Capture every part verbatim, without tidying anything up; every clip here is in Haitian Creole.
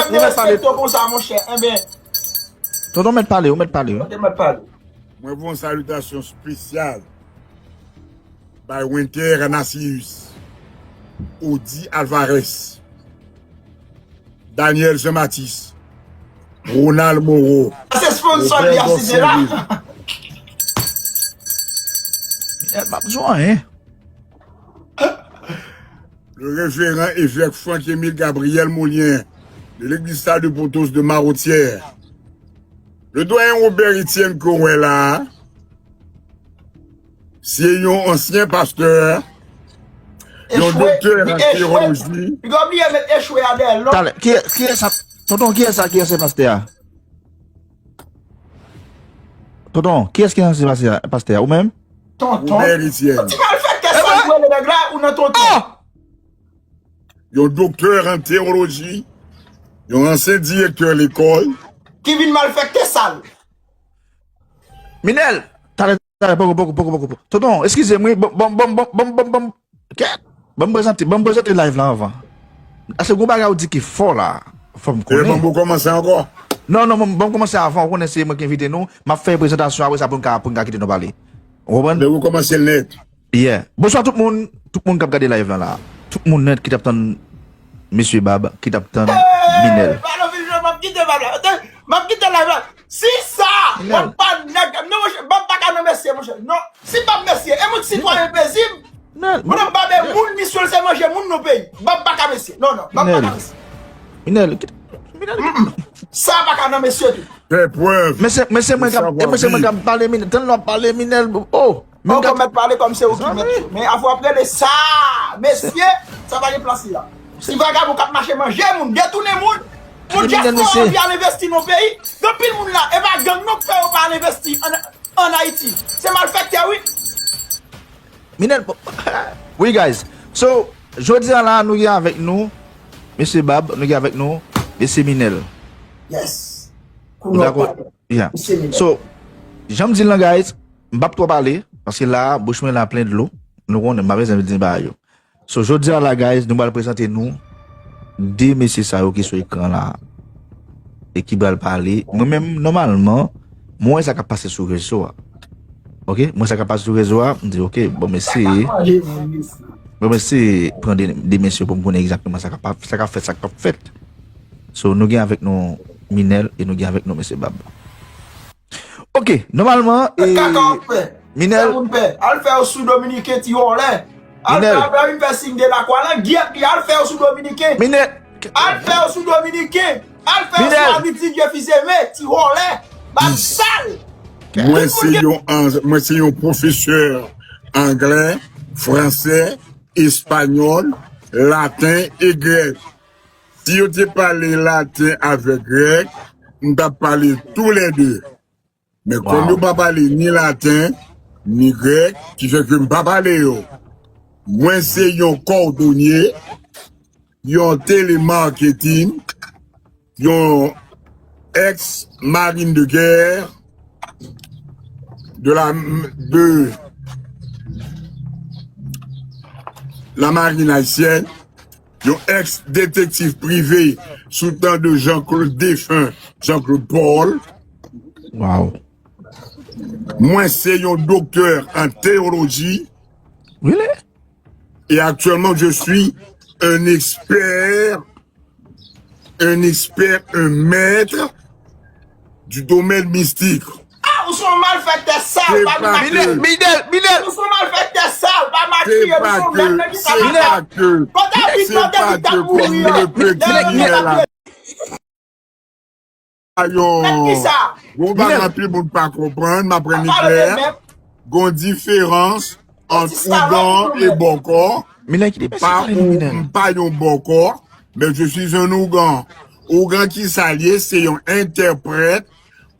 Mwen, mwen mèt pale. Respekte w konsa, monchè. Enben. Tonton mèt pale, ou mèt pale. Tonton mèt pale. Mwen voye yon salitasyon espesyal bay Winter Anasius, Odi Alvarez, Daniel Jean Mathis, Ronald Moreau. Se sponsor li ap site la. Miguel pa bezwen anyen. Le révérend évêque Franck Émile Gabriel Mollien de l'église Salut pour tous de Marotière. Le doyen Robert Etienne ke w wè la, se yon ansyen pastè, yon doktè an teyoloji. Piga bliye met echwe a dèyè l non. Talè, ki, ki sa? Tonton, ki sa ki ansyen pastè a? Tonton, ki ki ansyen pastè a? Pastè a, ou menm? Tonton. Robert Etienne. Ti malfektè sa l rele nèg la, ou nan tonton. Yon doktè an teyoloji, yon ansyen direktè lekòl. Ki vin malfektè sal. Minel, talè, talè, poko, poko, poko, poko. Tonton, eskize m, wi. Bon, bon, bon, bon, bon, bon, bon. Kèt. Ban m prezante, ban m prezante live la anvan. Ase gon bagay ou di ki fò la. Fò m konnen. Ban m kòmanse ankò. Non, non, ban m kòmanse avan. Ou konnen se mwen ki envite nou. M ap fè prezantasyon apre sa pou n ka, pou n ka kite nou pale. Ou konprann? Lè ou kòmanse l nèt. Yeah. Bonswa tout moun, tout moun k ap gade live la la. Tout moun nèt ki t ap tann Mesye Bab, ki t ap tann Minel. Palo vin jwe, m ap kite Bab la. M ap kite live la. Si sa, w ap pa nèg, non, monchè, Bab pa ka nan mesye, monchè. Non, si Bab mesye, e moun sitwayen pezib. Mwen, Bab e moun, misyon l se manje moun nan peyi. Bab pa ka mesye. Non, non, Bab pa ka mesye. Minel, Minel. Sa pa ka nan mesye tou. Fè prèv. Men se men se mwen k ap e mwen se mwen k ap pale Minèl. Tann lè w ap pale Minèl. Oh! Ou konn mèt pale kòm se ou ki mèt. Men afè w ap rele sa, mesye, sa pa gen plas li la. Ti vagabon k ap mache manje moun, detounen moun. Moun dyaspora anvi al envesti nan peyi. Gen anpil moun la, e pa gang non k fè yo pa al envesti ann Ayiti. Se malfektè wi. Minèl. Wi guys. So, jodi a la nou gen avèk nou mesye Bab, nou gen avèk nou mesye Minèl. Yes. Kounye a w pale. Yeah. So, jan m di l lan guys, m p ap twò pale, paske la bouch mwen la plen dlo. Nou konnen m pa bezwen di bagay yo. So, jodi a la guys, nou pral prezante nou de mesye sa yo ki sou ekran la e ki pral pale. Mwen menm nòmalman, mwen wè sa k ap pase sou rezo a. Ok, mwen sa k ap pase sou rezo a, m di ok, bon mesye. Bon mesye pran de, de mesye pou m konnen egzakteman sa k ap sa k ap fèt, sa k ap fèt. So, nou gen avèk nou Minèl e nou gen avèk nou mesye Bab. Ok, nòmalman, e, Minèl. Al fè yo sou Dominiken ti vòlè. Al fè yo vin fè siy de lakwa lan gyèt li, al fè yo sou Dominiken. Minèl. Al fè yo sou Dominiken. Al fè yo sou Ayiti vye fizeme, ti vòlè. Bab sal. Mwen se yon mwen se yon pwofesè anglè, fransè, espanyòl, laten e grèk. Si yo te pale laten avèk grèk, m t ap pale toulède. Men kòm yo pa pale ni laten, ni grèk, ki fè ke m pa pale yo. Mwen se yon kòdonye, yon telemarketing, yon ex marine de guerre de la de la marine haïtienne, yon ex detektiv prive sou tan de Jean-Claude defen Jean-Claude Paul. Wow. Mwen se yon doktè an teyoloji. Really? Et actuellement, je suis un expert, un expert, un maître du domaine mystique. Ah, ou se yon malfektè sal, pa Minèl, Minèl, Minèl. Ou se yon malfektè sal, pa makiye, ou se yon nèg ki ka makiye. Kote abit nan tèt ki t ap mouri an? Nèg ki t ap Ayon, gon bagay anpil moun pa konprann, m aprann li klè. Gon diferans ant ougan e bòkò. Pa ou, m pa yon bòkò, mais je suis un ougan. Ougan ki sa l ye? Se yon entèprèt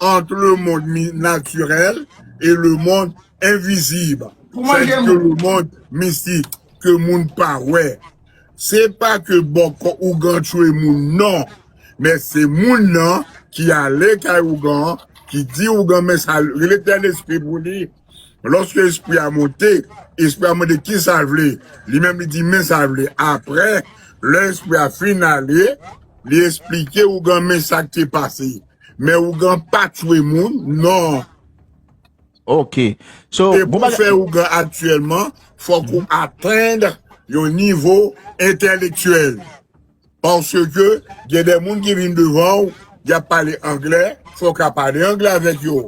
entre le monde naturel et le monde invisible. C'est-à-dire que le monde mystique, ke moun pa wè. Se pa ke bòkò ougan tchwe moun non, men se moun nan ki ale kay ougan, ki di ougan men sa l rele tèl espri pou li. Lòske espri a monte, espri a mande kisa l vle. Li menm li di men sa l vle. Apre, lè espri a fin ale, li esplike ougan men sa k te pase. Men ougan pa tchwe moun non. Ok. So, e pou fè ougan aktyèlman, fòk ou atenn yon nivo entèlektyèl. Paske gen de moun ki vin devan w, y ap pale anglè, fò w ka pale anglè avèk yo.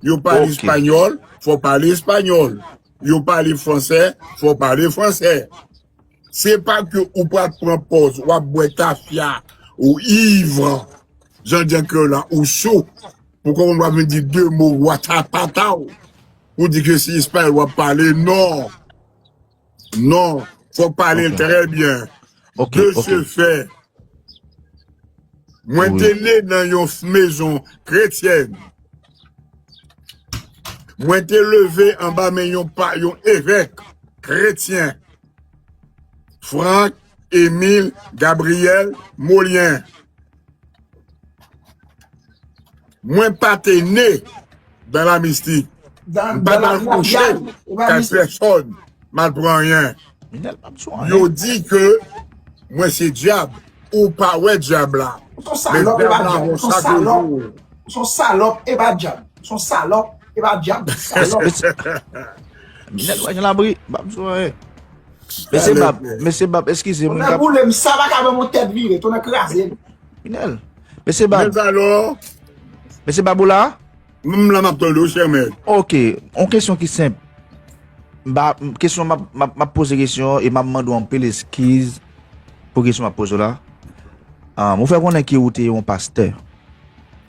Yo pale espanyòl, fò w pale espanyòl. Yo pale fransè, fò w pale fransè. Se pa ke ou pral pran pòz, w ap bwè tafya, ou iv, jan di an kreyòl la, ou sou, pou kòman w ap vin di de mo watapata w, pou di ke se espayòl w ap pale, non. Non, fò w pale l trè byen. De ce fait, mwen te ne nan yon mezon kretyèn. Mwen te leve anba men yon pa yon evèk kretyen, Franck Émile Gabriel Molien. Mwen pa te ne dans la mystique. M pa t al kouche kay pèsòn, m al pran anyen. Yo di ke mwen se dyab. Ou pa wè dyab la. Men dyab la gon sa ke jou. Ou se yon salòp, e pa dyab. Ou se yon salòp, e pa dyab. Salòp. Minèl wè jan l abri, m p ap di w anyen. Mesye Bab, mesye Bab, eskize m. Ou nan boule m, sa pa ka ban m yon tèt vire, tou nan kraze m. Minèl. Mesye Bab. Mesye Bab ou la? M la m ap tande w, chè mèt. Ok, yon kesyon ki senp. M pa, kesyon m ap, m ap, m ap poze kesyon e m ap mande w anpil eskiz pou kesyon m ap poze w la. Ahn, ou fè konnen ke ou te yon pastè.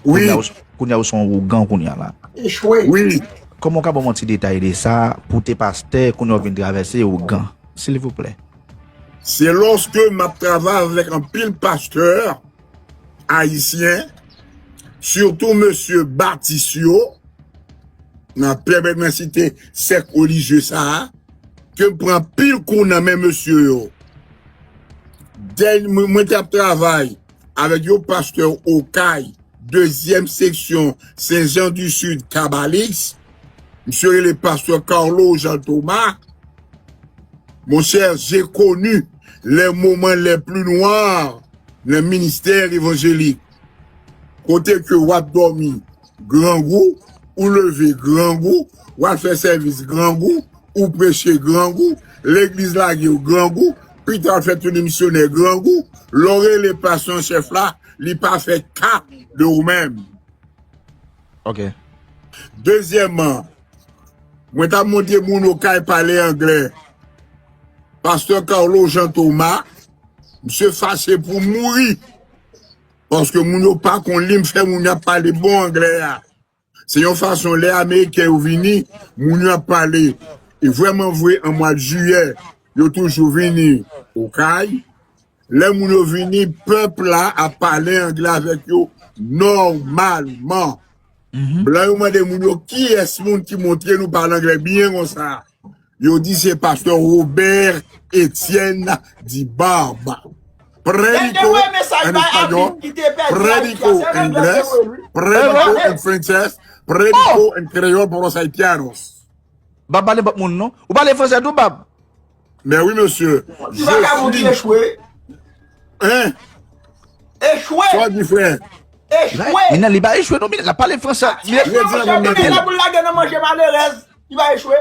Kounye a ou, kounye a ou se yon ougan kounye a la. Echwe. Wi. Kòman w ka ban m yon ti detay de sa, pou te pastè, kounye a w vin travèse ougan, silvouplè? Se lòske m ap travay avèk anpil pastè ayisyen, sitou mesye batis yo, nan pèmèt mwen site sèk relijye sa a, ke m pran anpil kou nan men mesye yo. Dèn-, mwen, mwen te ap travay avèk yon pastè Okay, dezyèm seksyon Sen Jan di Sid, Kabalis. Misye rele pastè Carlo Jean Thomas. Mon cher, j'ai connu les moments les plus noirs nan ministè evanjelik. Kote ke w ap dòmi grangou, ou leve grangou, w al fè sèvis grangou, ou preche grangou, legliz lage w grangou, pita w fè tounen misyonè grangou, lè w rele pastè an chèf la, li pa fè ka de ou menm. Ok. Dezyèmman, mwen t ap montre moun Okay pale anglè. Pastè Carlo Jean Thomas, misye fache pou mouri. Paske moun yo pa konn li, m fè moun yo ap pale bon anglè a. Se yon fason, lè Ameriken yo vini, moun yo ap pale. E vrèman vre, an mwa jiyè, yo toujou vini Okay. Lè moun yo vini, pèp la ap pale anglè avèk yo nòmalman. Blan yo mande moun yo, "Kiyès moun ki montre nou pale anglè byen konsa?" Yo di se pastè Robert Etienne Dibab. Predico en español, predico en inglés, predico en francés, predico en creol por los haitianos. Bab pale bòt moun non. Ou pale fransè tou, Bab? Men wi, mesye. Ti vagabon ki echwe. Hein? Echwe. Sa w di, frè? Echwe. Minèl, li pa echwe non, Minèl, l ap pale fransè. Minèl, la pou l lage nan manje malerèz. Li pa echwe.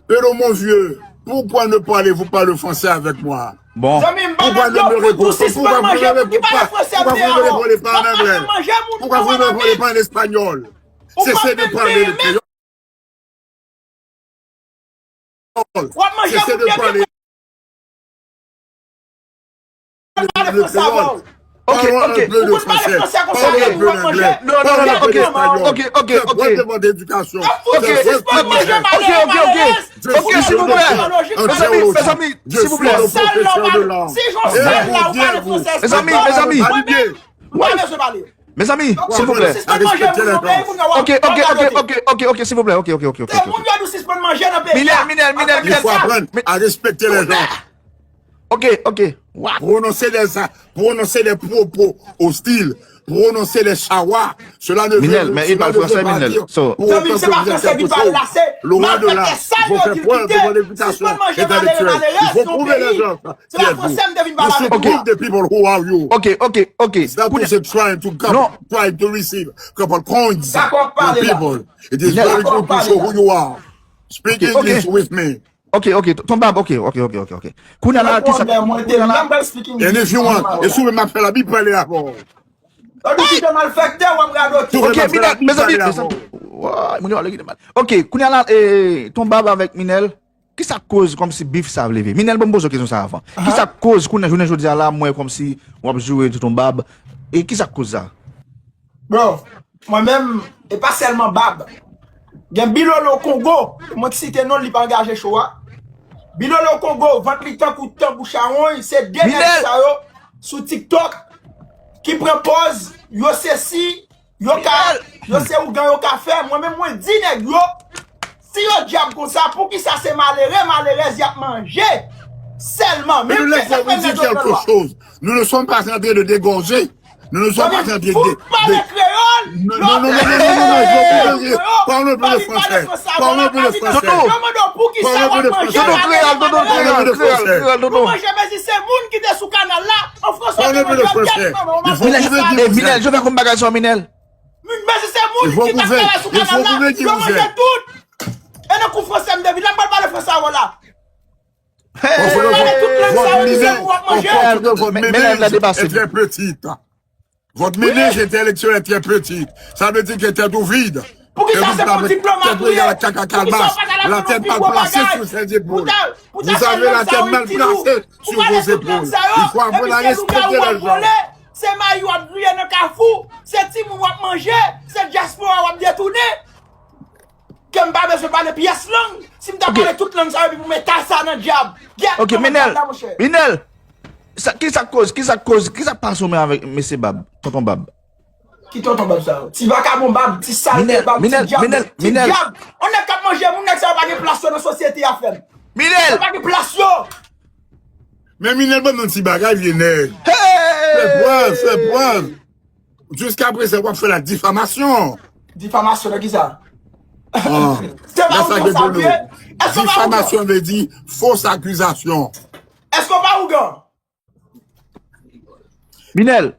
Pero mon vieux, pourquoi ne parlez-vous pas le français avec moi? Bon. Pourquoi ne me répondez pas? Pourquoi vous ne me répondez pas en anglais? Pourquoi vous ne me répondez pas en espagnol? Cessez de parler le créole. Cessez de parler le créole. Parlons un peu de français. Parlons un peu d'anglais. Parlons un peu d'espagnol. Faites votre demande d'éducation. Faites votre demande. Ok, ok, ok. Ok, silvouplè. Mezanmi, mezanmi, silvouplè. Je suis le professeur de langue. Mezanmi, mezanmi. Mezanmi, silvouplè. Ok, ok, ok, ok, ok, ok, silvouplè. Ok, ok, ok, ok, ok, ok. Minèl, Minèl, Minèl, Minèl. Il faut apprendre à respecter les gens. Ok, ok. Prononcer des, prononcer des propos hostiles, prononcer des chawa, cela ne veut, cela ne veut pas dire pour autant que vous êtes quelque chose. Loin de là, il faut faire preuve de votre réputation intellectuelle. Il faut prouver les gens qui êtes-vous. You should prove the people who are you. Ok, ok, ok. It's not to say trying to come, trying to receive couple coins from people. It is very good to show who you are. Speak English with me. Ok, ok, Ton Bab, ok, ok, ok, ok, ok. Kounye a la, kisa, kounye a la. And if you want, e si w vle m ap fè la Bib pale avè w. Ok, Minèl, mezanmi, mezanmi. Woy, moun yo ale gide mal. Ok, kounye a la, eh, Ton Bab avèk Minèl, kisa k koz kòmsi bif sa ap leve? Minèl, ban m poze w kesyon sa avan. Kisa k koz kounye a jounen jodi a la, m wè kòmsi w ap joure Ton Bab? E kisa k koz sa? Bro, mwen menm, e pa sèlman Bab. Gen Bilolo Kongo, mwen k site non l, li pa angaje cho a. Bilolo Kongo, vant li tankou tanbou chawony, se de nèg sa yo sou TikTok ki pran pòz, yo se si, yo ka, yo se ougan, yo ka fè. Mwen menm, mwen di nèg yo, si yo dyab konsa, poukisa se malere, malerèz y ap manje sèlman? Menm sa k fè nèg yo pran lwa. Nous ne sommes pas en train de dégorger. Nous ne sommes pas en train de, de, de... Non, non, non, non, non, non, non, je vais vous dire. Parlons un peu de français. Parlons un peu de français. Parlons un peu de français. Parlons un peu de français. Parlons un peu de français. Minèl, je vais comme bagay sa, Minèl. Il faut prouver, il faut prouver qui vous êtes. E nan kou fransè m te vin la, m pral pale fransè avè w la. Votre, votre, votre ménage, votre ménage est très petite. Votre ménage intellectuel est très petit. Ça veut dire que tête ou vide. Poukisa se pou diploma ou ye? Poukisa w pa t al aprann yon pi gwo bagay? Poukisa se lòt sa yo ki di w ou pa t al aprann tout plan sa yo? Epi se lougawou w ap vole? Se mayi w ap griye nan kafou. Se timoun w ap manje. Se dyaspora w ap detounen. Ke m pa bezwen pale pyès lang. Si m ta pale tout lang sa yo, epi pou m eta sa nan dyab. Gyèt Ok, kòman Minel, dyab la, monchè. Minel, sa, ki sa k koz, ki sa k koz, ki sa k pase w menm avèk mesye Bab, tonton Bab? Ki tonton Bab sa yo? Ti vakabon Bab, ti salte Minel, Bab, ti Minel, dyab, Minel, ti Minel. Dyab. On nèg k ap manje moun, nèg sa yo pa gen plas yo nan sosyete a, frè m. Minel! Yo pa gen plas yo. Men Minel ban nou ti bagay, vye nèg. Hey! Fè prèv, fè prèv. Jiskaprezan, w ap fè la difamasyon. Difamasyon nan kisa? Ah, se pa ougan sa vye? Èske pa ougan? Difamasyon vle di fos akizasyon. Èske pa ougan? Minel.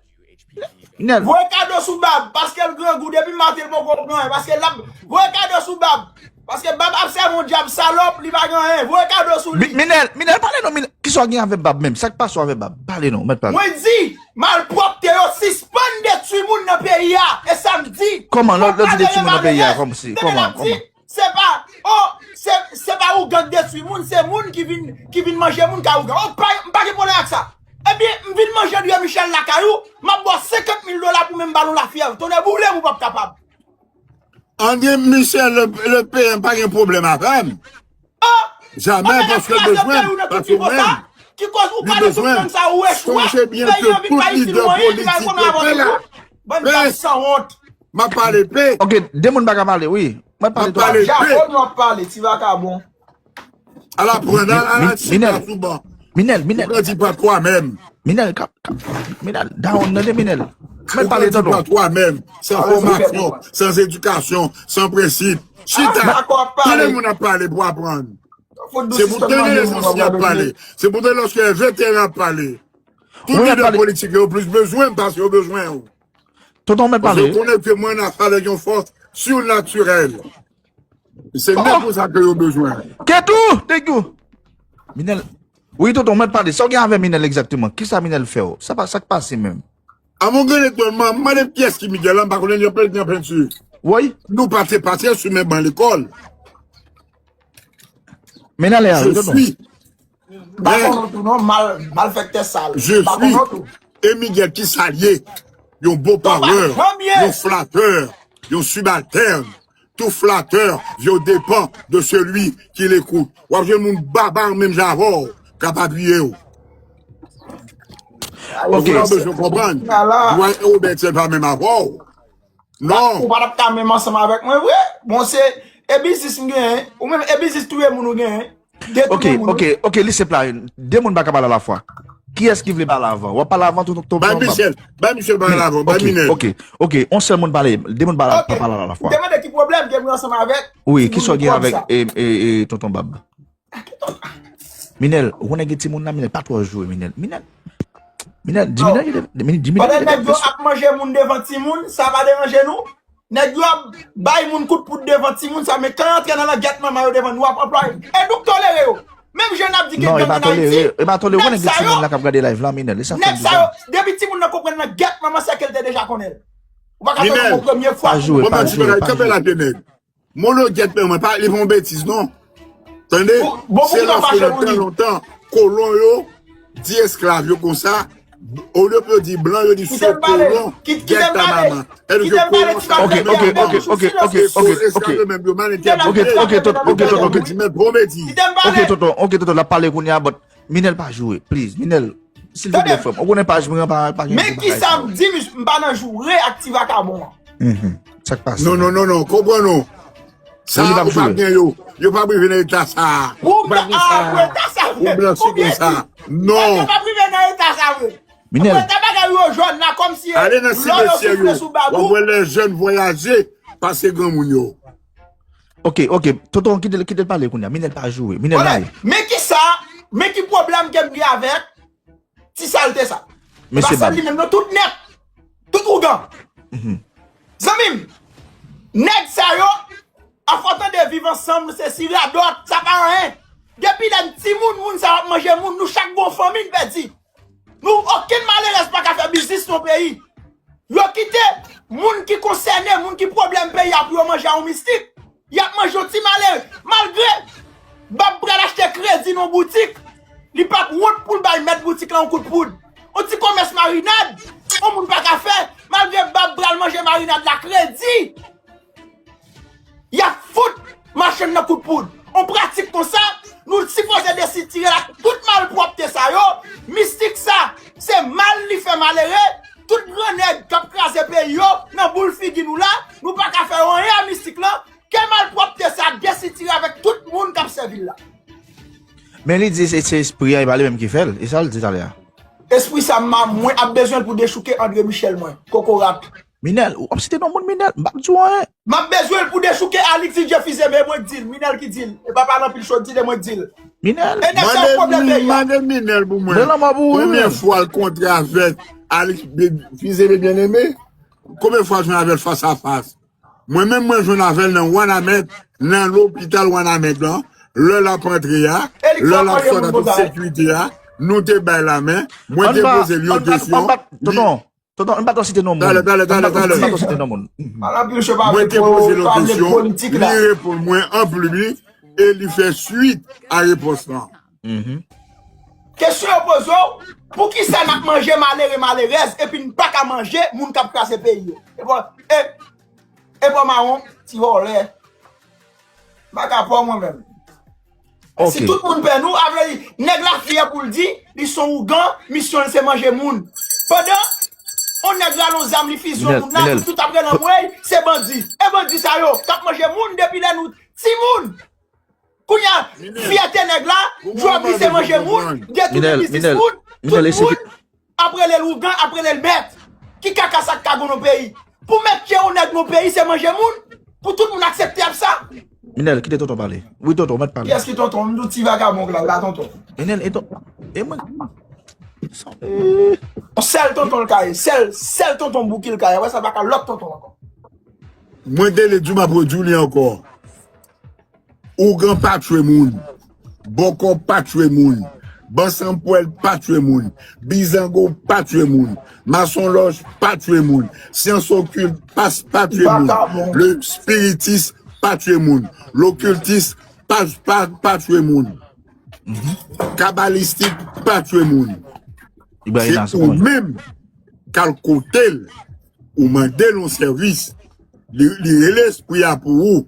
Minel. Voye kado sou Bab, paske l grangou, depi maten l poko pran anyen, paske l ap, voye kado sou Bab, paske Bab ap sèvi yon dyab salòp, li pa gen anyen, voye kado sou li. Mi-, Minel, Minel, pale non, Minel. Kisa w gen avè Bab menm? Sa k pase w avè Bab? Pale non, mèt pale. Mwen di, malpwòpte yo sispann detwi moun nan peyi a, e sa m di. Kòman? Lè, lè w di detwi moun nan peyi a, kòman? Kòman? Se pa, oh, se, se pa ougan k detwi moun, se moun ki vin, ki vin manje moun kay ougan. Oh, pa, m pa gen pwoblèm ak sa. Ebyen, m vin manje André Michel lakay ou, m ap ba w senkant mil dola pou menm ba nou lafyèv. Tonnè boule m, ou p ap kapab. André Michel, le, le P M, pa gen pwoblèm avè m. Oh! Jamè, paske l bezwen m, paske ou menm, li bezwen m. Sonje byen ke tout lidè politik yo te la. Pè, m ap pale pè. Ok, de moun pa ka pale, wi. Mwen pale twa. M ap pale pè. Japon nou ap pale, ti vakabon. Al aprann, al, al chita sou ban. Minel, Minel. Ou grandi pa twa menm. Minel, ka, ka, Minel, down nan de Minel. Mwen pale tonton. Ou grandi pa twa menm, san fòmasyon, san edikasyon, san prensip. Chita. Tande moun ap pale pou aprann. Se pou tande lè zansi ap pale. Se pou tande lòske veteran ap pale. Tout lidè politik yo plis bezwen m pase yo bezwen w. Tonton, mèt pale. Paske yo konnen ke mwen nan avèk yon fòs sinatirèl. Se nèg konsa ke yo bezwen. Ketou, thank you. Minel. Wi, tonton, mèt pale. Sa w gen avè Minel egzakteman? Kisa Minel fè w? Sa pa, sa k pase menm? Avan grenn etwèl, m mande pyès ki Miguel la, m pa konnen li anpèl, li anpèl si. Wi. Nou pa te pase sou men ban lekòl. Men ale a, wi, tonton. Je suis. M pa konnen tou non, mal, malfèktè sal. Je suis. M pa konnen tou. E Miguel ki sa l ye? Yon bon parleur, yon flatteur, yon subalterne. Tout flatteur vient au dépens de celui qui l'écoute. W ap jwenn moun babay menm jan avè w k ap apiye w. Ok. Ou pa bezwen konprann. Dwayne Roberts pa menm avè w. Non. Ou pa t ap ka menm ansanm avèk mwen vre. Bon, se e biznis m genyen. Ou menm e biznis touye moun ou genyen. Ok, ok, ok, li se pla. De moun pa ka pale alafwa. Kiyès ki vle pale avan? W ap pale avan tonton Bab? Bay Michel, bay Michel pale avan, bay Minel. Ok, ok, yon sèl moun pale, de moun pa pale alafwa. Ok. M te mande ki pwoblèm ke m gen ansanm avèk. Wi, kisa w gen avèk e, e, e, tonton Bab? Minel, ou konnen gen timoun la, Minel, pa twò joure, Minel. Minel, Minel, di Minel, di Minel. Pandan nèg yo ap manje moun devan timoun, sa pa deranje nou? Nèg yo ap bay moun kout poud devan timoun sa, men kan yo antre nan langèt manman yo devan nou, w ap anplwaye. E nou k tolere yo. Menm jan n ap di gen gang ann Ayiti, e pa tolere, ou konnen gen timoun la k ap gade live la, Minel, e sa fè m di sa. Nèg sa yo, depi timoun nan konprann langèt manman, se ke l te deja konnen l. Ou pa ka fè m yon premye fwa. Pa joure, pa joure, pa joure. Mon lo gyèt men mwen, pa, li pa yon betiz non. Tande? Se lòske nan tan lontan, kolon yo di esklav yo konsa, olye pou yo di blan, yo di so kolon, gyèt ta manman. Èske kolon sa? Ok, ok, ok, ok, ok, ok, ok. Esklav yo menm yo mal entèprete. Ok, ok, tonton, ok, tonton, ok. Di men bon betiz. Ok, tonton, ok, tonton, l ap pale kounye a, but Minel pa joure, please. Minel, silvouplè, frè m. Ou konnen paj mwen an pa, pa gen bagay sa. Men kisa m di, m pa nan joure ak ti vakabon an. Mhm. Sa k pase? Non, non, non, non, konprann non. Sa, ou pa gen yo. Yo pa rive nan eta sa a. Ou pa gen sa. Ou blan si konsa. Non. Yo pa rive nan eta sa vre. Minel. Apre ta bagay yo jòn la, kòmsi e blan yo soufle sou bab ou. Ale nan simetyè yo, w ap wè les jeunes voyager, pase granmoun yo. Ok, ok. Tonton, kite l, kite l pale kounye a. Minel pa joure. Minel mayi. Men kisa, men ki pwoblèm ke m gen avèk ti salte sa? E pa sèl li menm non, tout nèt. Tout ougan. Mhm. Zanmi m, nèg sa yo, afò tande viv ansanm, se si radòt, sa pa anyen. Depi lè n timoun, moun sa yo ap manje moun, nou chak gon fanmi n pèdi. Nou, okenn malerèz pa ka fè biznis nan peyi. Yo kite moun ki konsène, moun ki pwoblèm peyi a pou yo manje a yon mistik. Y ap manje yon ti malere. Malgre Bab pral achte kredi nan yon boutik, li p ap wont pou l bay mèt boutik la yon kout poud. Yon ti komès marinad. yon moun pa ka fè, malgre bab pral manje marinad la kredi. Y ap fout machann nan kout poud. On pratik konsa, nou sipoze desitire l ak tout malpwòpte sa yo. Mistik sa, se mal li fè malere. Tout gran nèg k ap kraze peyi yo, nan boul figi nou la, nou pa ka fè yo anyen a mistik lan. Ke malpwòpte sa desitire avèk tout moun k ap sèvi l la. Men li di se se espri a, e pa li menm ki fè l. E sa l di talè a. Espri sa m mwen ap bezwen l pou dechouke André Michel mwen. Kokorat. Minèl, w ap site non moun Minèl, m p ap di w anyen. M ap bezwen l pou dechouke Alix Didier Fils-Aimé, mwen k di l, Minèl ki di l. E pa pale anpil cho, di l e mwen k di l. Minèl. E nèg sa yo pwoblèm peyi a. Mande Minèl pou mwen. Konbyen fwa l kontre avèk Alix Fils-Aimé Bien-Aimé? Konbyen fwa l jwenn avè l fas a fas? Mwen menm mwen jwenn avè l nan Wanament, nan lopital Wanament lan, lè l ap antre a, lè l ap sot an tout sekirite a, nou te bay lamen, mwen te poze l yon kesyon. Tonton, tonton, ann pa twò site non moun. Talè, talè, talè, talè. Ann pa twò site non moun. Mwen te poze l yon kesyon, li reponn mwen an piblik e li fè swit a repons lan. Kesyon yo poze w, poukisa n ap manje malere malerèz epi n pa ka manje moun k ap kraze peyi yo? E pa, e, e pa mawon, ti vòlè. M pa ka pè w mwen menm. Si tout moun pè nou, avle di, nèg la fyè pou l di, li se yon ougan, misyon l se manje moun. Pandan, yon nèg rale yon zam, li fizye yon moun la, nou tout ap rele anmwey, se bandi. E bandi sa yo, k ap manje moun depi lè nou timoun. Kounye a, fyète nèg la, djòb li se manje moun, detounen biznis moun, tout moun ap rele l ougan, ap rele l mèt. Ki kaka sa k ka gon nan peyi? Pou mèt tye yon nèg nan peyi se manje moun? Pou tout moun aksepte ap sa? Minèl, kite tonton pale. Wi tonton, mèt pale. Kiyès ki tonton? M di w ti vagabon la, la tonton. Minèl, e ton, e mwen. Sèl tonton l ka ye, sèl, sèl tonton Bouki l ka ye, apre sa pa ka lòt tonton ankò. Mwen te le di w m ap redi w li ankò. Ougan pa tchwe moun. Bòkò pa tchwe moun. Bansanpwèl pa tchwe moun. Bizango pa tchwe moun. Masonlòj pa tchwe moun. Syans okilt pa, pa tchwe moun. Le spiritis pa tchwe moun. Lokiltis pa, pa, pa tchwe moun. Kabalistik pa tchwe moun. Se ou menm k al kote l, ou mande l yon sèvis, li, li rele espri a pou ou.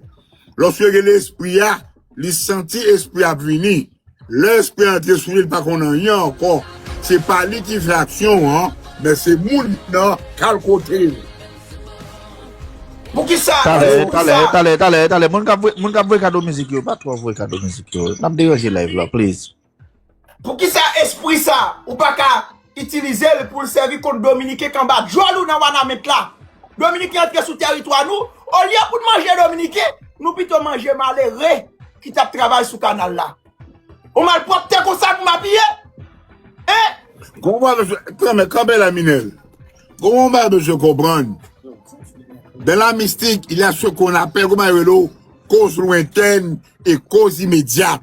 Lòske rele espri a, li santi espri a ap vini. Lè espri a antre sou li, li pa konn anyen ankò. Se pa li ki fè aksyon an, men se moun nan k al kote l. Poukisa? Talè, talè, talè, talè, talè. Moun k ap voye, moun k ap voye kado mizik yo, pa twò voye kado mizik yo. N ap deranje live la, please. Poukisa espri sa, ou pa ka itilize l pou l sèvi kont Dominiken k anba djòl ou nan Wanament la? Dominiken antre sou tèritwa nou, olye pou n manje Dominiken, nou pito manje malere ki t ap travay sou kanal la. Yon malpwòpte konsa pou m apiye? Hein? Konprann, kanpe la Minèl. Konprann, bezwen konprann. Dans la mystique, il y a ce qu'on appelle, kòman yo rele l, cause lointaine et cause immédiate.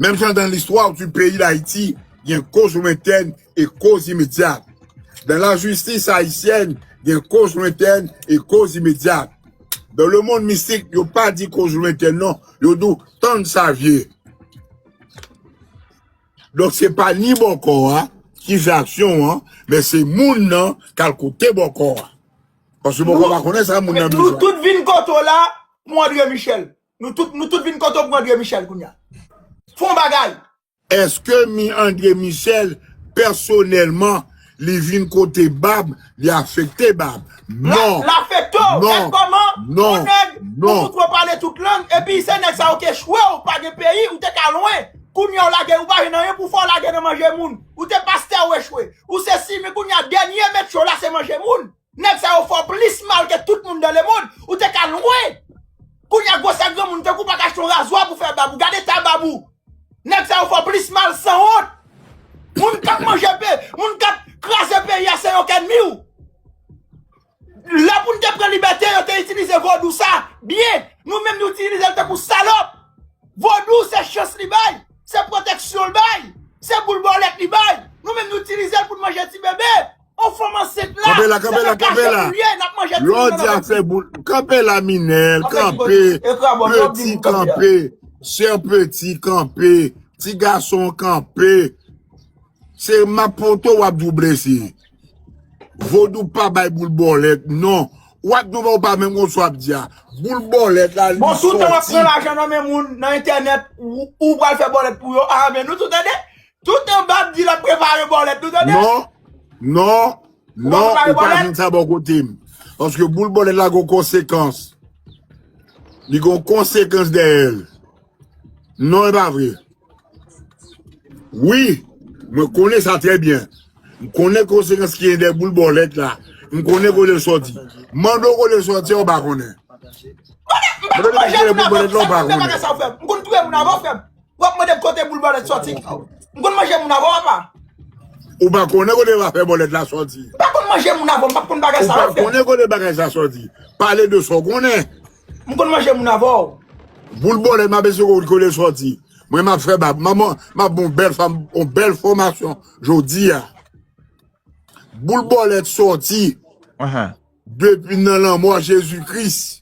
Menm jan dans l'histoire du pays d'Haïti, gen cause lointaine et cause immédiate. Dans la justice haïtienne, gen cause lointaine et cause immédiate. Dans le monde mystique, yo pa di cause lointaine non, yo di w tann sa vye. Donk se pa ni bòkò a ki fè aksyon an, men se moun nan k al kote bòkò a. Paske bòkò pa konnen sa moun nan bezwen. Tout vin kote w la pou André Michel. Nou tout, nou tout vin kote w pou André Michel kounye a. Fè yon bagay. Èske mi André Michel pèsonèlman li vin kote Bab, li afekte Bab? Non. L afekte w. Gad kòman yon nèg ou moutre w pale tout lang, epi se nèg sa yo k echwe w, pa gen peyi, ou te ka lwen. Kounye a w lage, ou pa jwenn anyen pou w fè, w lage nan manje moun. Ou te pastè, ou echwe. Ou se si, men kounye a dènye metye w la se manje moun. Nèg sa yo fè w plis mal ke tout moun dans le monde. Ou te ka lwen. Kounye a gwosè granmoun tankou w pa ka achte yon razwa pou fè bab ou. Gad eta bab ou. Nèg sa yo fè w plis mal sanwont. Moun k ap manje pe, moun k ap kraze peyi a se yo k ènmi w. Lè pou n te pran libète, yo te itilize vodou sa byen. Nou menm nou itilize l tankou salòp. Vodou se chans li bay, se pwoteksyon l bay, se boul bòlèt li bay. Nou menm nou itilize l pou n manje ti bebe. On fanm ansent la, se nan kache pou l ye, n ap manje ti moun nan vant li. Lè w di afè boul, kanpe la Minèl, kanpe, peti kanpe, sè peti kanpe, ti gason kanpe. Se m ap pote w ap di w blese. Vodou pa bay boul bòlèt, non. W ap di w pa menm konn sa w ap di a. Boul bòlèt la, li sòti. Bon, toutan w ap pran lajan nan men moun, nan entènèt, ou, ou pral fè bòlèt pou yo. Ah, men nou tou tande. Toutan Bab di l ap prepare bòlèt, nou tande. Non, non, non, ou pa jwenn sa bò kote m. Paske boul bòlèt la gon konsekans. Li gon konsekans dèyè l. Non, e pa vre. Wi, mwen konnen sa trè byen. M konnen konsekans ki gen dèyè boul bòlèt la. M konnen kote l sòti. Mande w kote l sòti, ou pa konnen. Mande w kote l sòti, ou pa konnen. M konn touye moun avan, frè m. W ap mande m kote boul bòlèt sòti. M konn manje moun avan, papa. Ou pa konnen kote afè bòlèt la sòti. M pa konn manje moun avan, m pa konn bagay sa yo, frè m. Ou pa konnen kote bagay sa sòti. Pale de sa w konnen. M konn manje moun avan w. Boul bòlèt, m ap eseye kote l sòti. Mwen, m ap fè bab. Manman, m ap bon bèl fanm, yon bèl fòmasyon jodi a. Boul bòlèt sòti depi nan lanmò Jezi Kris.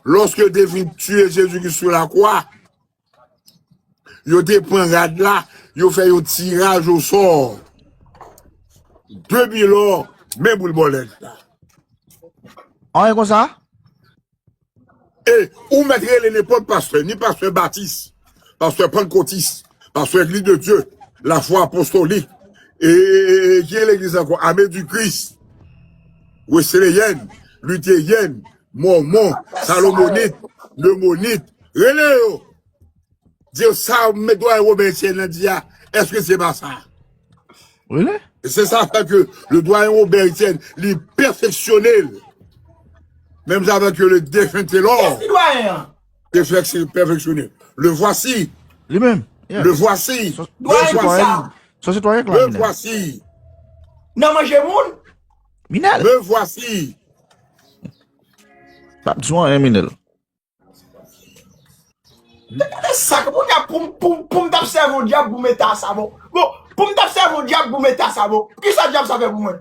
Lòske yo te fin tiye Jezi Kris sou lakwa, yo te pran rad la, yo fè yon tiraj osò. Depi lò, men boul bòlèt la. Anyen konsa? E ou mèt rele nenpòt pastè, ni pastè batis, pastè pantkotis, pastè Eglise de Dieu, la foi apostolique, e, e, e, e ki legliz ankò, Armée du Christ, Wesleyèn, Literèn, Mòmon, Salomonit, Lemonit, rele yo. Di yo sa, men dwayen Wobè Etyèn nan di a, èske se pa sa? Really? E se sa fè ke le doyen Wobè Etyèn, li pèfeksyone l. Menm jan avèk le defen Telò. Kès ki dwayen an? Te fèk se pèfeksyone. Le voici. Li menm. Yeah. Le voici. Dwayen ki sa? Son sitwayen klè. Le voici. Nan manje moun? Minèl. Le voici. P ap di w anyen, Minèl. Gade sa, pou, pou, pou, pou m t ap sèvi yon dyab pou mete a savon. Bon, pou m t ap sèvi yon dyab pou mete a savon. Kisa dyab sa fè pou mwen?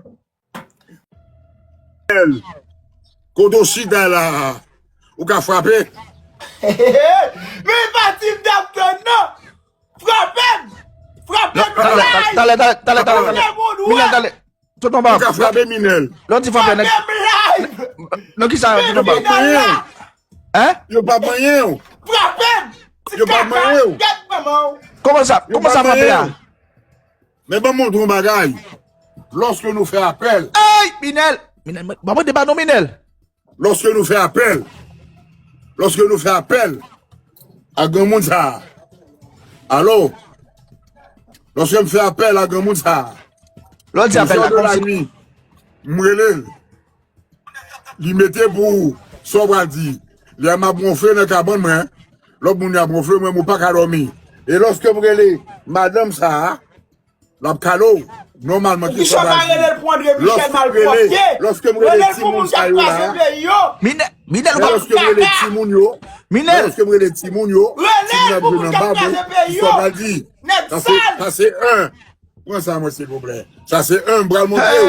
Kote w chita la, ou ka frape? Men pati m t ap tann nan. Frape m! Frape m live! Talè, talè, talè, talè, talè. Minèl, talè. Tonton Bab. Ou ka frape Minèl. Lè w di frape nèg. Frape m live! Non, kisa tonton Bab? Hein? Yo p ap manyen w. Frape m! Yo p ap manyen w. Kòman sa? Kòman sa frape a? Men ban m montre yon bagay. Lòske nou fè apèl. Ey! Minèl! Minèl, mwen, mwen, depa non, Minèl. Lòske nou fè apèl. Lòske nou fè apèl a granmoun sa a. Alo. Lòske m fè apèl a granmoun sa a. Lè w di apèl la, kòmsi. M rele l. Li mete pou ou sa w pral di. Lè m ap wonfle nan kabann mwen, lòt moun yo ap wonfle, mwen, mwen pa ka dòmi. E lòske m rele madanm sa a, l ap kale w. Nòmalman, ki sa w pral di? Lòske m rele, lòske m rele timoun sa yo la, lòske m rele timoun yo, lòske m rele timoun yo, timoun ap jwe nan bab ou, ki sa w pral di? Sa se, sa se en. Pran sa mwen silvouplè. Sa se en, m pral montre w.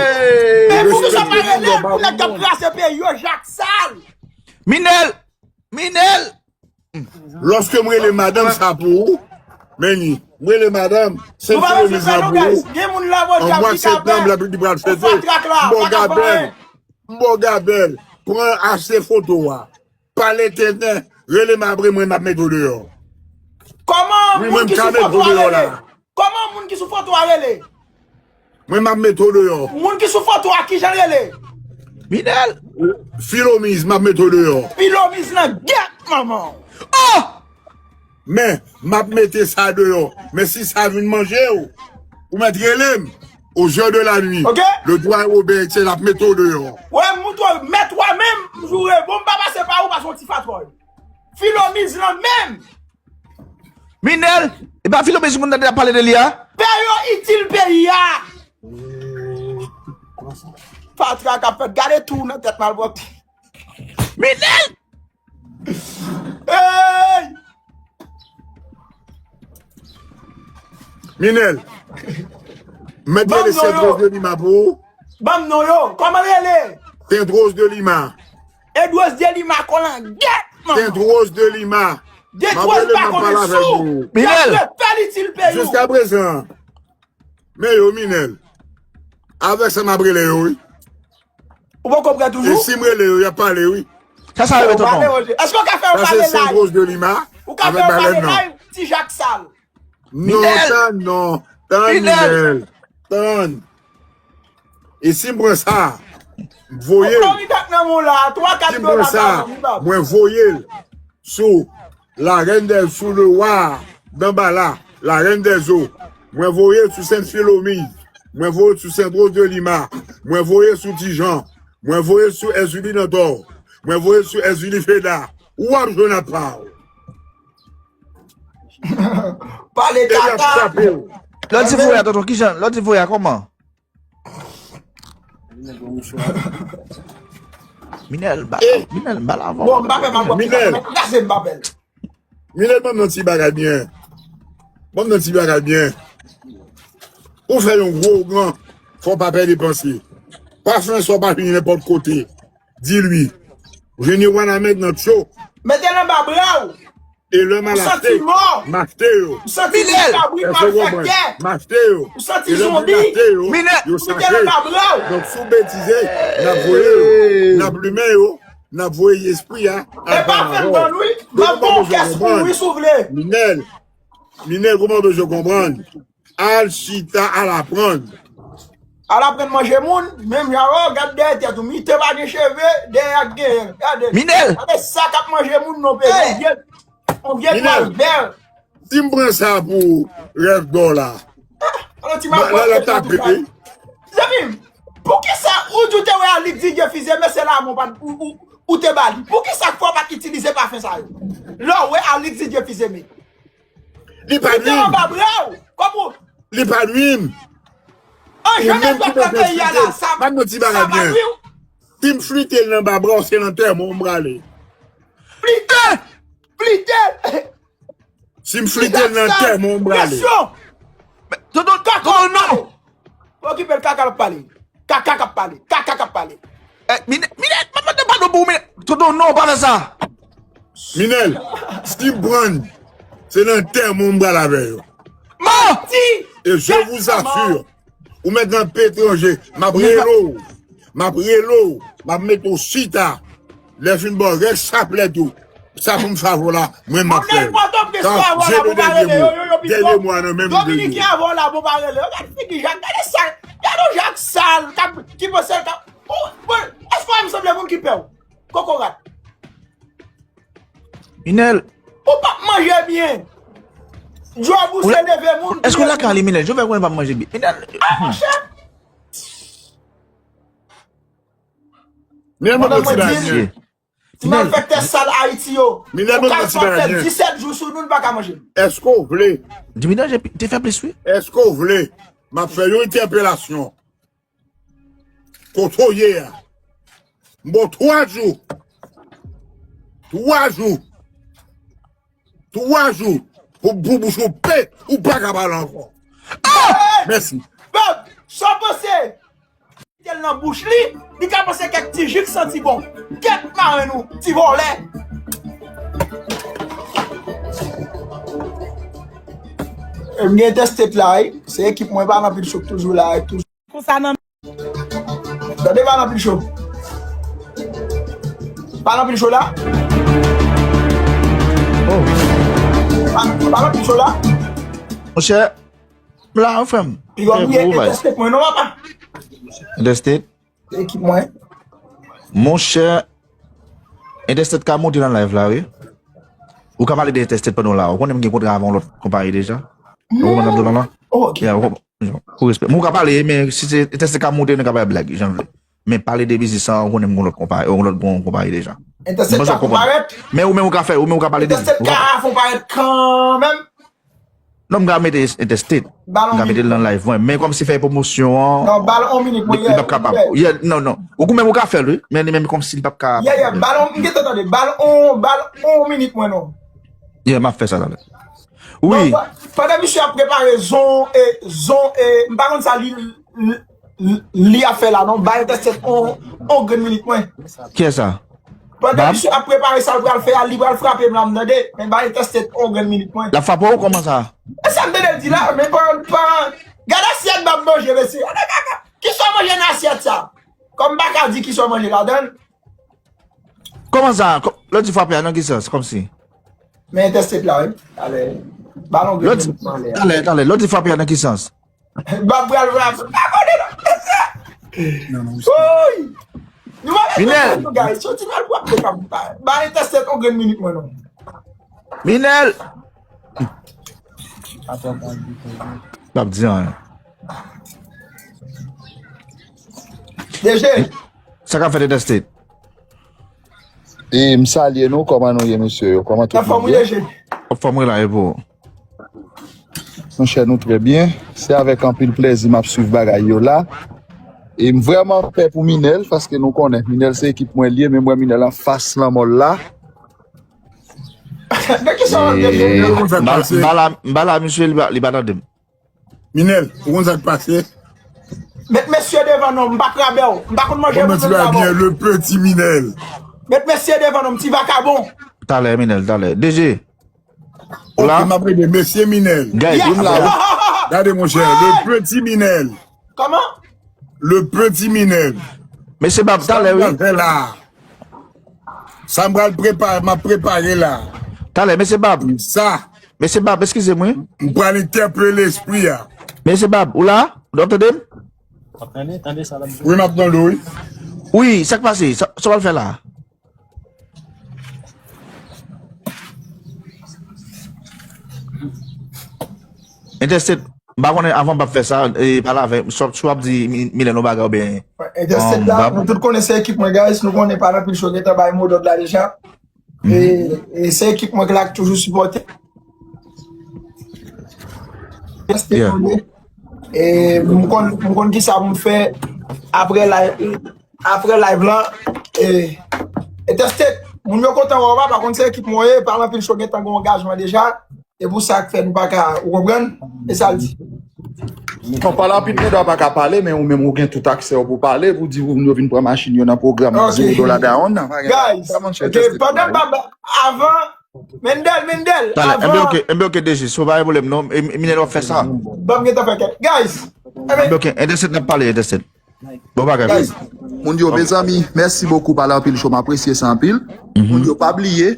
Men pou ki sa pa rele l pou nèg k ap krase peyi yo, Jaksal. Minèl! Minèl! Lòske m rele madanm sa pou ou, men ni, m rele madanm, se filomizan pou ou. An mwa septanm, l ap li pral fete. M ba w gabèl. M ba w gabèl. Pran achte foto a. Pale tenten, rele m apre mwen m ap mete w deyò. Wi, mwen m ka mete w deyò la. Kòman moun ki sou foto a rele? Mwen m ap mete w deyò. Moun ki sou foto a, kijan l rele? Minèl. Filomiz, m ap mete w deyò. Filomiz nan gèt manman w. Oh! Men, m ap mete sa deyò. Men si sa vin manje w, ou mèt rele m. Aux heures de la nuit. Ok. Le doyen Wobè Etyèn ap mete w deyò. Wè, m moutre w, mèt w a menm, m joure. Bon, m pa pase pa ou, paske w ti fatwòy. Filomiz lan menm. Minèl, e pa Filomiz moun nan te ap pale de li a? Pè yo itil peyi a. Fatra k ap fèt, gade tou nan tèt malpwòpte. Minèl! Hey! Minèl, mèt rele Sentwoz de Lima pou ou. Ban m non yo. Kòman l rele? Sentwoz de Lima. Edwoz de Lima, kolangyèt, manman. Sentwoz de Lima. Detwoz pa konnen sou. Minèl. Fè l itil peyi w. Jiskaprezan, men yo, Minèl. Avèk sa m ap rele yo, wi. Ou poko prè toujou? E si m rele yo, y ap pale, wi. Sa sa rele, tonton? Èske w ka fè yo pale live? Ou ka fè yo pale live, Ti Jak Sal? Non, tann non. Tann, Minèl. Tann. E si m pran sa, m voye l. Si m pran sa, mwen voye l sou la reine des, sous le roi Danbala, la reine des eaux. Mwen voye l sou Sent Filomi. Mwen voye l sou Sent Ros de Lima. Mwen voye l sou Ti Jan. Mwen voye l sou Èzili Nantò. Mwen voye l sou Èzili Feda. W ap jwenn apa w. Pale kaka. Lè w di voye a, tonton, kijan? Lè w di voye a, kòman? Minèl, ba, Minèl, ba la vò. Bon, m pa fè mal pou Minèl. Gaze m pa fè l. Minèl, ban m nan ti bagay byen. Ban m nan ti bagay byen. Ou fè yon gwo gran, fò w pa pèdi panse. Pa fè sa w pa fini nenpòt kote. Di li. Jeni wanament nan tcho. Mete l anba bra w. E lè m al achte, m achte yo. Èske w konprann? M achte yo. E lè m vin achte yo, yo chache. Donk, si w betize, n ap voye yo. N ap limen yo. N ap voye espri a. E pa fè m ban wi. M ap ba w kès pou wi si w vle. Minèl. Minèl, kòman w bezwen konprann? Al chita, al aprann. Al aprann manje moun, menm jan, o, gad dèyè tèt ou, mite pa gen cheve, dèyè a k genyen, gade. Minèl! Gade sa k ap manje moun nan peyi, on vye, on vye twal vè. Si m pran sa pou rèv dò la. Ah, alò ti mapwèt la, la, la, la, la. Zanmi m, poukisa ou di w te wè Alix Didier Fils-Aimé, se la men w pa, ou, ou, ou te ba li? Poukisa k fè w pa t itilize pafen sa yo? Lè w wè Alix Didier Fils-Aimé. Li pa nwi m. Li pa nwi m. Ou menm ki poko flite l. Ban m yon ti bagay byen. Si m flite l nan ba bra w, se nan tèman w m prale. Flite! Flite l! Si m flite l nan tèman w m prale. Kesyon! Tonton, tonton, non! Okipe l, kaka l ap pale. Kaka k ap pale. Kaka k ap pale. Minèt, Minèt, m ap mande padon pou ou, Minèt. Tonton, non, pa fè sa. Minèl, si m pran l, se nan tèman w m pral avè yo. Manti! Et je vous assure, ou mèt nan peyi etranje, m ap rele w. M ap rele w. M ap mete w chita. Lè fin ba w règ chaplèt ou, sa pou m fè avè w la, mwen m ap fè l. Sa, Dye le dènye mo. Dènye mo a nan men m li dwe ye. Dominiken avè w la pou pa rele. Gade figi Jak, gade sal. Gade yon Jak sal k ap, ki panse l ka, bon, èske w wè m sanble moun ki pè w? Kokorat. Minèl. Ou p ap manje byen. Djòb ou se leve moun. Èske w lakay li, Minèl? Jovèl konnen l p ap manje byen. Minèl. Ah, monchè. Minèl, mwen konn ti bagay byen. Ti malfektè sal Ayiti yo. Minèl, mwen konn ti bagay byen. Disèt jou sou nou, nou pa ka manje. Èske w vle? Jimmy Danje te fè plis, wi. Èske w vle? M ap fè yon entèpelasyon. Kote w ye a? M ba w twa jou. Twa jou. Twa jou pou, pou bouch ou pe, ou pa ka pale ankò. Ah! Mèsi. Bob, sa w panse? Mete l nan bouch li, li ka panse kèk ti ji k santi bon. Kèt marenn ou, ti vòlè. E m gen entèstet la, wi. Se ekip mwen, pa nan anpil cho k toujou la, wi, toujou. Konsa nan. Tande pa nan anpil cho. Pa nan anpil cho la. Oh. Pa, pa nan anpil cho la. Monchè, m la, wi, frè m. Piga w bouye entèstet mwen non, papa. Entèstet? Ekip mwen. Monchè, entèstet ka monte nan live la, wi. Ou ka pale de entèstet pandan w la. Ou konnen m gen kontra avè yon lòt konpayi deja. Ou konprann sa m di w la? Oh, ok. Yeah, ou konprann. Pou respè. Mwen ou ka pale, men si se entèstet ka monte, nou ka bay blag, jan vle. Men pale de biznis sa, ou konnen m gon lòt konpayi, yon lòt gon konpayi deja. Entèstet ka fon parèt. Men ou menm ou ka fè, ou menm ou ka pale de li. Entèstet ka fon parèt kanmenm. Non, m ka mete entèstet. M ka mete l nan live mwen. Men kòmsi fè pwomosyon an. Non, ba l on minit mwen. Li p ap kapab. Yeah, non, non. Ou menm ou ka fè l, wi. Men li menm kòmsi li p ap ka. Yeah, yeah, ba l on, m gentan tande. Ba l on, ba l on minit mwen non. Yeah, m ap fè sa talè. Wi. Non, pa- pandan misye ap prepare zon e zon e m pa konn sa li li, li, li ap fè la non, bay entèstet on, on grenn minit mwen. Kiyès sa? Pandan misye ap prepare sa l pral fè a, li pral frape m la m tande, men bay entèstet on grenn minit mwen. L ap frape w kòman sa? E sa m tande l di la, men pa, pa, gade asyèt Bab manje mesye, gade kaka. Kisa w manje nan asyèt sa? Kòm m pa ka di kisa w manje ladan l. Kòman sa? Lè w di frape a, nan ki sans? Kòmsi? Men entèstet la, wi. Talè. Balon grenn nan anlè. Talè, talè. Lè w di frape a, nan ki sans? M ap pral frape. M pa konnen non. Woy! Nou pa met nou guys. Soti nan pwòp de kap. Ba entèstet yon grenn minit mwen non. Minel! P ap di anyen. D J. Sa k ap fèt entèstet? E m salye nou, kòman nou ye mesye yo? Kòman tout moun ye? Anfòm wi la e pou ou? Monchè nou trè byen. Se avèk anpil plèzi m ap swiv bagay yo la. E m vrèman pè pou Minel, paske nou konnen Minel se ekip mwen l ye, men m wè Minel anfas lanmò l la. De kisa w ap pale? M pa la, misye li pa tande m. Minel, ou konn sa k pase? Met mesye devan non, m pa krabè w. M pa konn manje moun devan w. Le petit Minel. Met mesye devan non, m ti vakabon. Talè, Minel, talè. D J. Ou la? M ap rele mesye Minel. Guys, Gade monchè, le petit Minel. Kòman? Le petit Minel. Mesye Bab, talè wi. Sa la. Sa m pral prepare, m ap prepare la. Talè, mesye Bab. Sa. Mesye Bab, eskize m wi. M pral entèpele lespri a. Mesye Bab, ou la? Ou ap tande m? Tande, tande sa l ap di. Wi, m ap tande w wi. Wi, sa k pase? Sa w pral fè la? Entèstet, m pa konnen avan Bab fè sa, e pale avè m, si w ap di Minel yon bagay oubyen. Entèstet la, nou tout konnen se ekip mwen, guys, nou konnen pa nan pil cho gentan bay modòd la deja. E, e se ekip mwen la ki toujou sipòte. E m konn, m konn kisa pou m fè apre live, apre live lan. E, entèstet, moun yo kontan wè w, pa konn se ekip mwen ye, pa nan pil cho gentan gen angajman deja. E pou sa k fè nou pa ka, ou konprann? E sa l di. Bon, pale anpil, Pedro pa ka pale, men ou menm ou gen tout aksè w pou pale, pou di moun yo vin pran machin yo nan pwogram Zewo Dola Down nan. Guys, ok, pandan m pa, avan, Mendel, Mendel, Talè, enben avan. Ok, enben ok, D J, si w pa gen pwoblèm non, Minel w ap fè sa. Ban m gentan fè kèk. Guys, enben, Ok, entèstet n ap pale, entèstet. Bon bagay. Guys, Moun yo, mezanmi, mèsi bokou, pale anpil cho, m apresye sa anpil. Moun yo, pa bliye,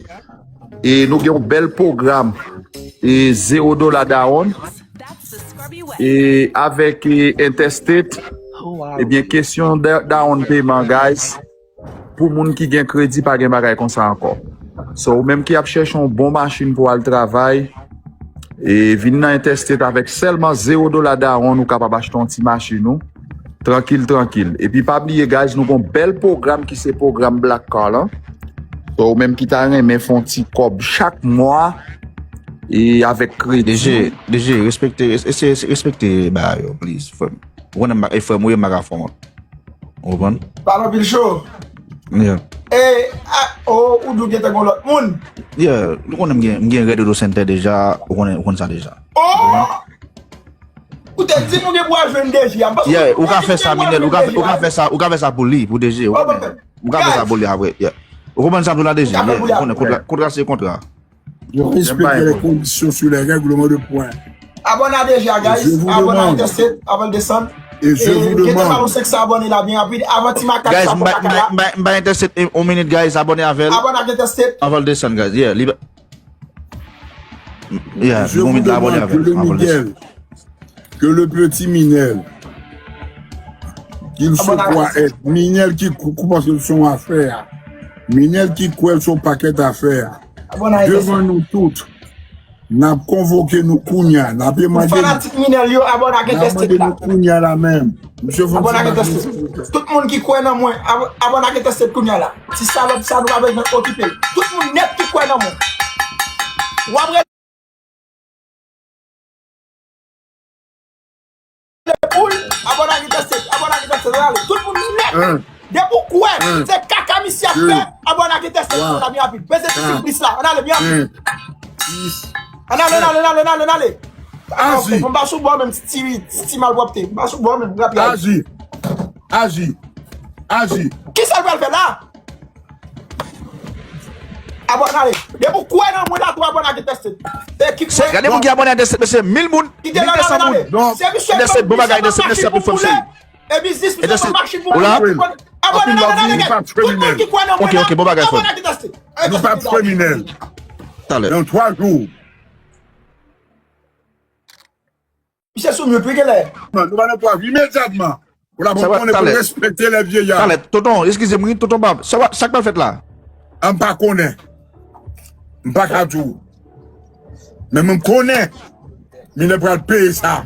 e nou gen yon bèl pwogram, e Zewo Dola Down, e avèk e, Entèstet. Ebyen, kesyon da- down payment, guys, pou moun ki gen kredi, pa gen bagay konsa ankò. So, ou menm ki ap chèche yon bon machin pou al travay, e vin nan Entèstet avèk sèlman zewo dola down, ou kapab achte yon ti machin ou, trankil, trankil. Epi pa bliye, guys, nou gon bèl pwogram ki se pwogram Black Car lan. So, ou menm ki ta renmen fè yon ti kòb chak mwa, e avèk kredi. D J, D J, respekte, es- eseye respekte bagay yo, please, frè m. Ou konnen m pa- e frè m ou ye, m pa ka fè w. Ou konprann? Pale anpil cho. Yeah. E, a, o, ou di w gentan gon lòt moun. Yeah, nou konnen m gen, m gen Red Auto Center deja, ou konnen, ou konn sa deja. Oh! Ou te di nou gen pou al jwenn D J a. M panse Yeah, ou ou ka fè sa, Minel, ou ka, ou ka fè sa, ou ka fè sa pou li, pou D J, ou konnen. Ou ka fè sa pou li apre, yeah. Ou konprann sa m di w la, D J? Ou ka fè pou li Yeah, ou apre. konnen, kontra, kontra se kontra. Je respecte les conditions sur les règlements de points. Abòne a D J a, guys. Abòne a Entèstet, avan l desann. E je vous demande. Gentan ba nou senk san abòne la byen rapid. Avan ti makak Guys, sa m pou bay, kaka m bay, la. m bay, m bay Entèstet yon minit, guys, abòne avè l. Abòne ak Entèstet. Avan l desann, guys, yeah, li ba- Yeah, Je yon vous minit la, abòne demande avè que l. le Avan l desann. Miguel, que le petit Minel, qu'il se Abòne avè l. Croit être Minel ki kou- kou panse l se yon afè a. Minel ki kwè l se yon pakèt afè a. Abòne a Entèstet. Devan nou tout, n ap konvoke nou kounya, n ap mande nou, Fanatik Minel yo, abòne ak n ap Entèstet mande la. Nou kounya la menm. Misye fè Abòne ak yon ti Entèstet. Tout moun ki kwè nan mwen, ab- abòne ak Entèstet kounya la. Ti salòp sa nou pa bezwen okipe. Tout moun nèt ki kwè nan mwen. W ap rele poul, abòne ak Entèstet, abòne ak Entèstet, ann ale. Tout moun nèt. Depi w kwè, se kaka misye ap fè, abòne ak Entèstet, ann ale byen rapid. Peze ti siplis la, ann ale byen rapid. Ann ale, ann ale, ann ale, ann ale, ann ale. Aji. M pa sou bò menm, ti, ti, ti malpwòpte. M pa sou bò menm, rapid. Aji. Aji. Aji. Kisa l pral fè la? Abòne ale. Depi w kwè nan mwen la, tou abòne ak Entèstet. Ekip mwen. Gade moun ki abòne a Entèstet, mesye, mil moun, mil de san moun. Non. Se misye Entèstet, bon bagay, Entèstet, mèsi anpil, frè m, seri. E biznis misye, machin pou mwen. Abòne nan kanal King. Tout moun ki kwè nan mwen la, abòne ak Dynasty. Nou p ap fè Minel. Talè. Nan twa jou. Misye sou mute wi, genlè. Non, nou pa nan twa jou imedyatman. Pou la bon konnen pou respekte lè vyeya. Talè, tonton, eskize m wi, tonton Bab. Sa k pral fèt la? M pa konnen. M pa ka di w. Men mwen konnen Minel pral peye sa.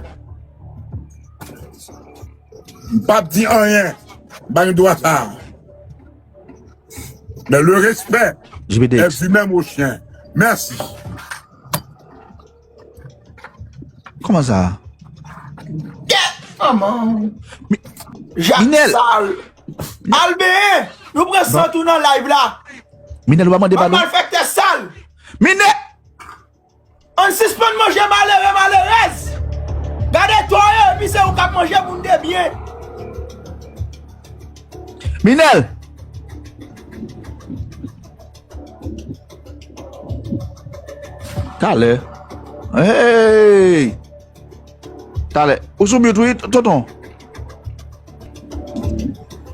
M p ap di anyen. M pa gen dwa sa. Men le respè est du même au chien. Mèsi. Kòman sa? Kèt manman. Jak sal. Al benyen. Nou pran sant ou nan live la. Minel, ou pa mande padon? Malfektè sal. Minel! Ann sispann manje malere, malerèz. Gade to yo, epi se ou k ap manje moun de byen. Minel! Talè. Hey! Talè. Ou sou mute wi, tonton.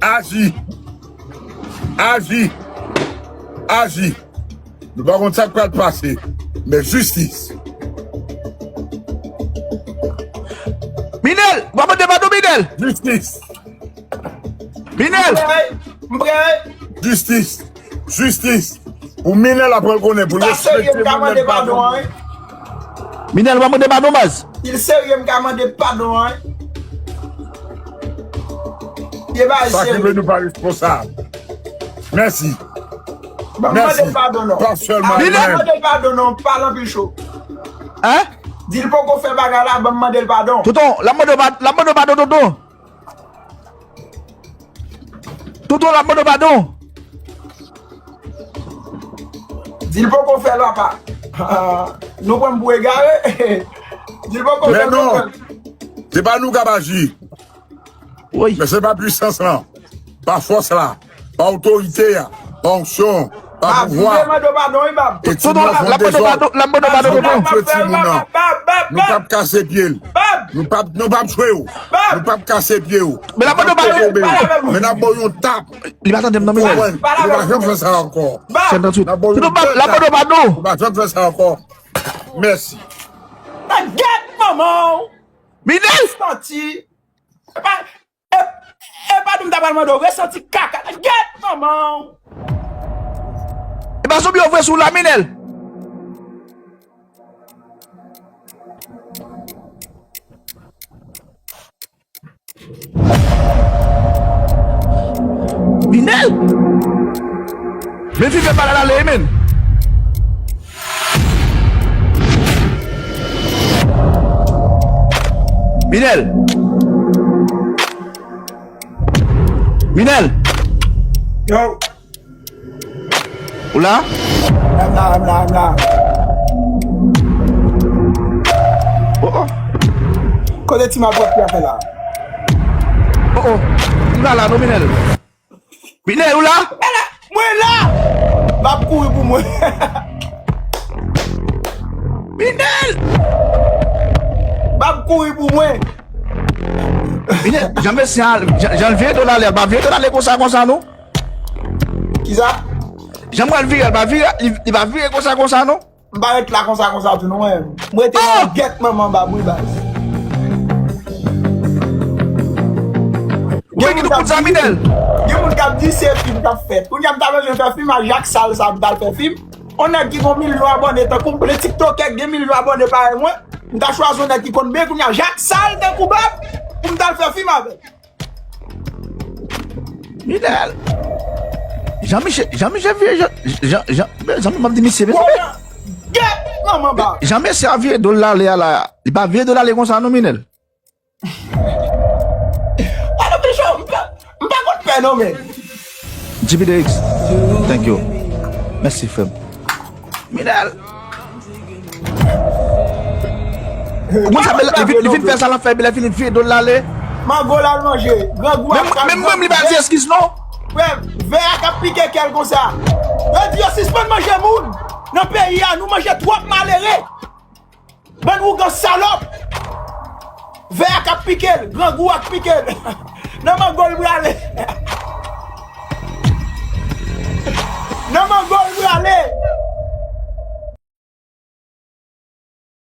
Aji. Aji. Aji. Nou pa konn sa k pral pase. Men jistis. Minel, w ap mande padon, Minel? Jistis. Minel! M prè, m prè. Jistis. Jistis. Pou Minel aprann konnen, pou l respekte Minel padon. Minel, w ap mande padon, baz? Si l serye, m ka mande padon an. Sa ki vle nou pa responsab. Mèsi. Ban m mande l padon non. Pa sèlman mwen. Ban m mande l padon non, pale anpil cho. Hein? Di l poko fè bagay la, ban m mande l padon. Tonton, l ap mande w pa-, l ap mande w padon, tonton. Tonton, l ap mande w padon. Di l poko fè l, papa. Nou pran m pou egare. Di l poko fè l, papa. Men non, se pa nou k ap aji. Wi. Men se pa pwisans lan, pa fòs la, pa otorite a, pa onksyon, pa pouvwa. Bab, m te mande w padon, wi, Bab. Tonton, l ap mande w padon, l ap mande w padon, tonton. Nou p ap kase pye l. Nou p ap, nou p ap jwe w. Nou p ap kase pye w. Men l ap mande w padon. Men n ap ba w yon tap. Li pa tande m nan, Minel. Konprann? Nou pa janm fè sa ankò. N ap ba w yon bèl tap. Tonton, l ap mande w padon. Nou pa janm fè sa ankò. Mèsi. Nan gèt manman w. Minel! Santi. E pa, e, e pa nou m ta pral mande w, resanti kaka. Gèt manman w. E pa zonbi yo vre sou la, Minel. Minel! Men fi fè pale la le, men. Minel. Minel. Yo. Ou la? M la, m la, m la, m la. Oh, oh. Kote ti malpwòpte a fè la? Oh, oh. Li pa la non, Minel. Minel, ou la? Mwen la! M ap kouri pou mwen. Minel! M ap kouri pou mwen. Minel, jan mesye a, jan, jan l vire do l ale, l pa vire do l ale konsa, konsa, non? Kisa? Jan m wè l vire, l pa vire, li, li pa vire konsa, konsa, non? M pa ret la konsa konsa tou non, mwen. M rete nan gèt manman Bab wi, baz. Ou gen moun k ap di, gen moun k ap di se fim k ap fèt. Kounye a m ta bezwen fè fim a Jak Sal sa pou m t al fè fim. On nèg ki gon milyon abòne tankou m, le tiktokè k gen milyon abòne parèy mwen. M ta chwazi on nèg ki konn byen kounye a Jak Sal tankou Bab pou m t al fè fim avè l. Minel. Jan Miche, Jan Miche vire, Jan, Jan, Jan, men zanmi, m ap di misye, men zanmi. Gèt manman Bab. Jan mesye a vire do l ale a la, li pa vire do l ale konsa non, Minel. Alo, Micho, m pa, m pa konn pè non, men. G P D X, thank you. Mèsi, frè m. Minel. Ou konn sa, li vin, li vin fè sa l ap fè, epi lè fini, li vire do l l ale. Mango l al manje. Grangou ap pral. Menm, menm li pa di eskiz non. Frè m, vè a k ap pike kè l konsa. Yo di yo sispann manje moun. Nan peyi a, nou manje twòp malere. Bann ougan salòp. Vè a k ap pike l, grangou a k pike l. Nan mango l prale. Nan mango l prale.